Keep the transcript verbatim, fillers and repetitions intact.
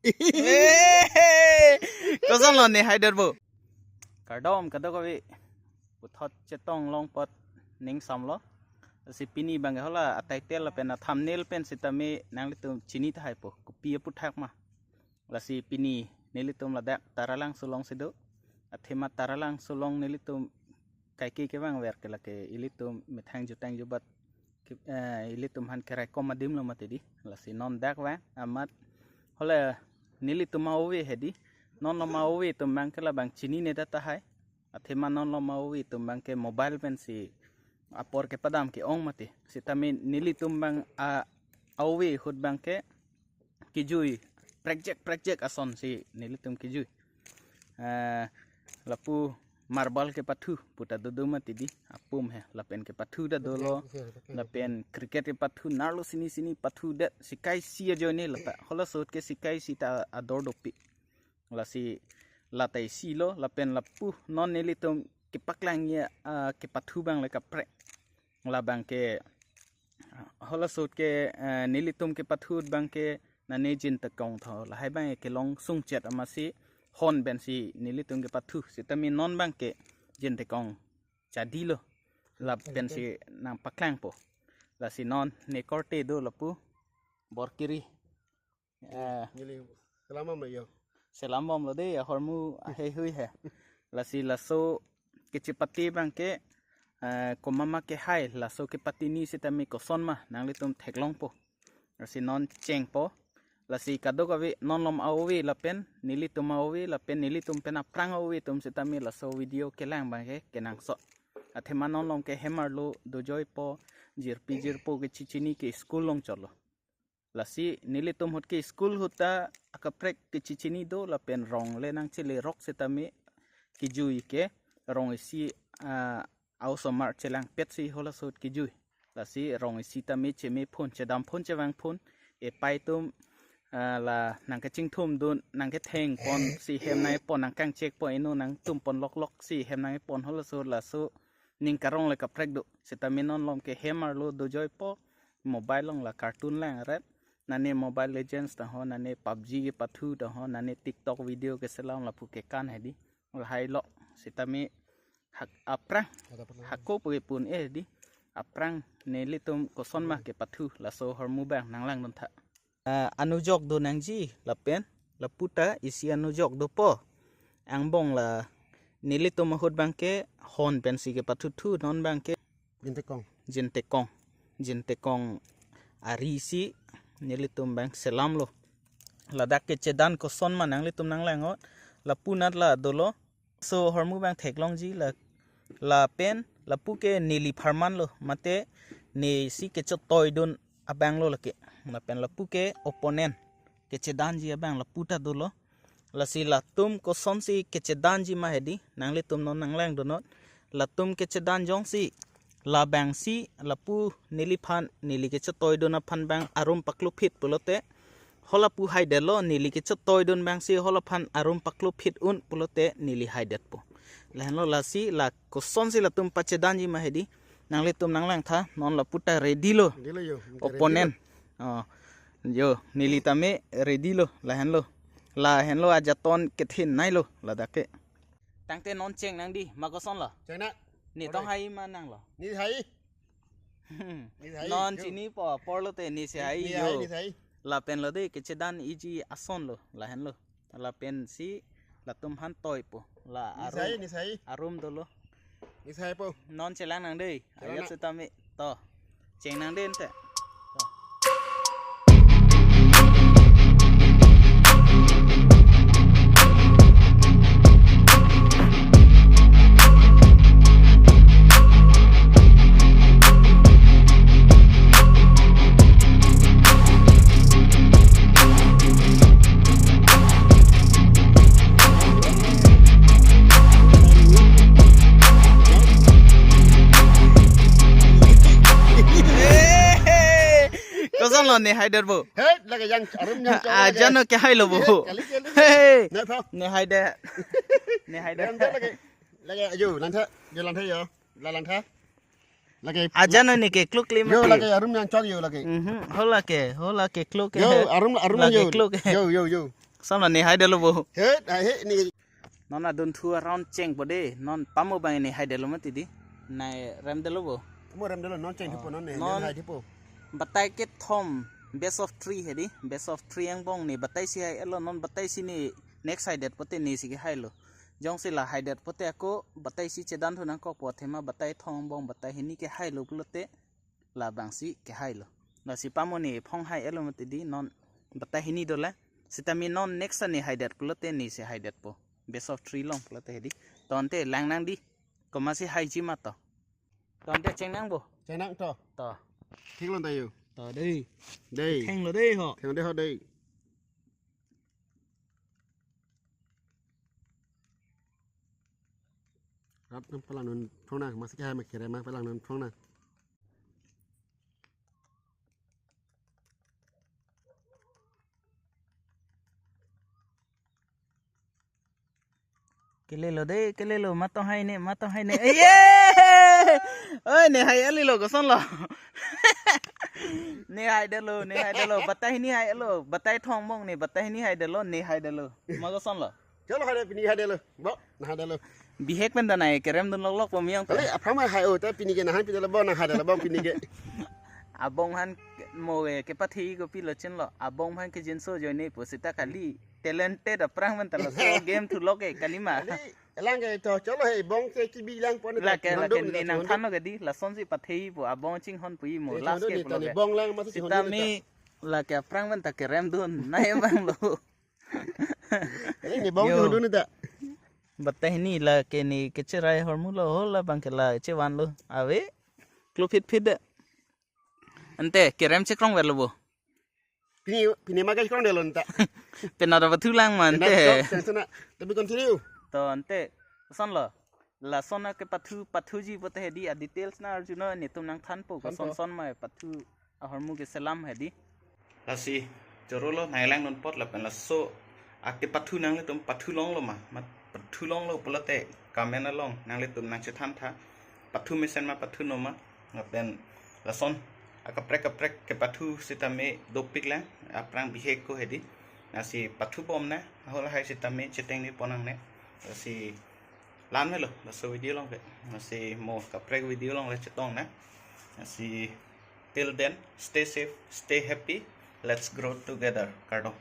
Eh, kosonlo ne haider bo? Kardom kadokave. Puthot chetong long apot ning samlo. Lasi pini abang hala a-title lapen a-thumbnail pen sitame nanglitum chini tahai po. Kopi aputhak ma. Lasi pini nelitum ladak Taralangso alongsi do. Athema Taralangso along nelitum kaike kevang ver ke lake ilitum methang jutang jubat ke, eh, ilitum aphan keraikom adim lo mati di. Lasi non dak vang amat hala nelitum a-ove hedi. Non lom a-ove atum abang ke labang chinine det tahai. Athema non lom a-ove atum abang ke mobile pensi apor kepadam ke-ong mati. Sitame nelitum abang a, a-ove ahut abang ke kejui prekjek prekjek asonsi nelitum kejui. Eh, lapu marble kepathu puta dodo mati di apum he lapen kepathu ta dolo lapen cricket kepathu narlo sini sini pathu det sikai isi ajoine lata hala ahut ke sikai isi ta ador dopik. Lasi lata isi lo lapen lapu non nelitum kepaklang ya, ah, kepathu abang le kaprek. Labang ke hala ahut ke, eh, nelitum kepathu abang ke nane jintekong tho. Lahai abang ke long sungchet amatsi hon pensi nelitum kepathu. Sitame non abang ke jintekong chadi lo. Lapensi nangpaklang po. Lasi non ne korte do lapu Borkiri. Eh, neli selam bom lo yo. Selam bom lo de ahormu ahe hui he. Lasi laso kechepate abang ke, eh, komat ma kehai laso kepatini sitame koson ma nanglitum theklong po. Lasi non cheng po. Lasi kadokave non lom a-ove lapen nelitum a-ove lapen nelitum pen aphrang a-ove atum sitame laso video kelang abang ke kenangsot. Athema non lom ke hem arlo dojoi po jirpi jirpo kechechini ke school along chotlo. Lasi nelitum ahut ke school ahut ta akaprek kechechini do lapen rong le nangchele rok sitame kejui ke rong isi, ah, a-osomar chelangpetsi hala ahut kejui. Lasi rong isi tame cheme phone chedam phone chevang phone. Epai atum, ah, la nangkachingthum dun nangketheng ponsi hem nangpon nangkangchek pon eno nangtum pon lokloksi hem nangpon hala ahut laso ning karong le kaprek do. Sitame non lom ke hem arlo dojoi po mobile along la cartoon lang ret. Nane Mobile Legends ta ho, nane PUBG kepathu ta ho, nane TikTok video keselam lapu kekan hedi. Lahai lo sitame hak aphrang hako pu kepun eh di aphrang nelitum koson ma kepathu laso ahormu abang nanglangdun tha. Ah, anujok do nangji lapen lapu ta isi anujok dopo. Angbong la nelitum ahut abang ke hon pensi kepathuthu non abang ke jintekong. Jintekong. Jintekong ari si nelitum abang selam lo. Ladak kechedan koson ma nanglitum nanglang-ot. Lapu anat la dolo. So ahormu abang theklongji la lapen lapu ke neli apharman lo mate ne si kechotoi dun abang lo lake. Lapen lapu ke opponent kechedanji abang lapu ta dolo. Lasi latum kosonsi kechedanji ma hedi nanglitum non nanglangdun-ot. Latum kechedan jongsi labang si lapu neliphan neli kechotoi dun aphan abang arum paklophit pulote hala pu haidet lo, neli kechotoi dun abang si hala aphan arum paklophit un pulote neli haidet po. Lahenlo lasi la kosonsi latum pachedanji ma hedi nanglitum nanglang tha non lapu ta ready lo. Ready lo yo. Opponent. Oh. Yo, neli tame ready lo lahenlo. Lahenlo ajaton kethin nai lo ladak ke. Tangte non cheng nang di ma koson lo. Cheng na. Ne tong hai ma nang lo. Ne hai. Ne hai, non yo. Chini po apor lote ne si hai ne yo. Hai, ne hai. Lapen lo de kechedan iji ason lo lahenlo. Lapen si latum aphan toi po. La ne arum, sai, ne sai. Arum dolo. Ne sai po. Non chelang nang de. Chelang ayat na. Sitame. To. Cheng nang de ente. To. Koson lo ne haider bo? He, lake yang arum yang chong. Ah, lake. Jano ke hai lo bo? He, kali, kali. He. Na tho. Ne haider. Ne haider. Yang lake. Lake ayo, lang tha. Yo lang tha yo. La lang tha. Lake. Ajan ne kekluk kali yo, mati. Lake arum yang chok yo lake. Mhm. Hola ke, hola kekluk ke. Yo, arum, arum lake yo. Kluk ke. Yo, yo, yo. Sama ne haidetlo bo. He, ah, he, ne. Non adunthu around chengpo dei. Non pamo abang ne haidetlo mati dei. Ne remdetlo bo. Mo remdetlo non chengpo, non ne, non ne haidetpo. Batai kethom best of three hedi. Best of three angbong ne batai isi hai-etlo, non batai isi ne next haidet pote ne isi kehailo. Jongsi la haidet pote ako batai isi chedanthu nangkokpo, athema batai thom angbong batai hini kehailo pulote labangsi kehailo. Lasi pamo ne phong hai-etlo mati dei, non batai hini dolang. Sitame non next ne haidet pulote ne isi haidetpo. Best of three along pulote hedi. To ante lang nang dei. Komatsi haiji ma to. To ante chengnang bo. Chengnang to. To. Thenglo ta yo. To dei. Dei. Thenglo dei ho. Thenglo dei ho dei. Rat nang palang non thong nang, masi kehai ma kerem ma palang non thong nang. Kelelo dei, kelelo, matong hai ne, matong hai ne. Eye! Oi, ne hai-etlo, kosonlo? Ne haidetlo, ne haidetlo. Batai hini hai-etlo, batai thom angbong ne, batai hini haidetlo, ne haidetlo. Ma kosonlo? Cholo haide, pini haidetlo. Bo, ne haidetlo. Bihek pen ta ne kerem dun loklok po miyong ta. Kali, aphrang ma hai-o, ta pini ke nahang pidetlo, bo, ne haidetlo, bo, pini ke. Abong aphan mo ke, kepathe kopilo chenlo. Abong aphan ke jinso ajoine pu seta kali. Talented aphrang pen ta laso game thulok ke kalima. Kali, elang ke to, cholo he, bong ke kebi lang pon. Lake, nang lake dong ne nang nang thanlo ke dei, lasonsi pathei pu, abong chinghon pu i mo, eh, last ke ne pulo ta ne ke. Bong lang masi chinghon. Sitame ne ta. Lake aphrang pen ta kerem dun, nai abang lo. Eh, ne bong yo. Chinghon dun ne ta. Batai hini lake ne kecherai ahormu lo, hola abang ke la chevanlo. Ave, kluk phit phit dei. Ante, kerem chekrong verlo bo. Pini, pini ma kekrongdetlo ta. Penap ta pathu lang ma ante. Penap to, tension na. Tapi continue. To ante, kosonlo? Lason akepathu, pathuji pote hedi, a details nang-arjunon, netum nang thanpo, thanpo. Koson son ma pathu ahormu keselam hedi. Lasi chorolo nanglang non apot lapen laso akepathu nanglitum pathu longlo ma, mat pathu longlo pulote comment along nanglitum nang chethan tha. Pathu mesen ma pathu no ma, lapen lason akaprek kaprek kepathu sitame dopik lang, aphrang bihek ko hedi. Lasi pathu bom nang, ahol hai sitame chetengni pon nangne. Lasi la-an melo, laso video along ke. Lasi mo kaprek video along le chetong nang. Lasi till then, stay safe, stay happy. Let's grow together. Kardom.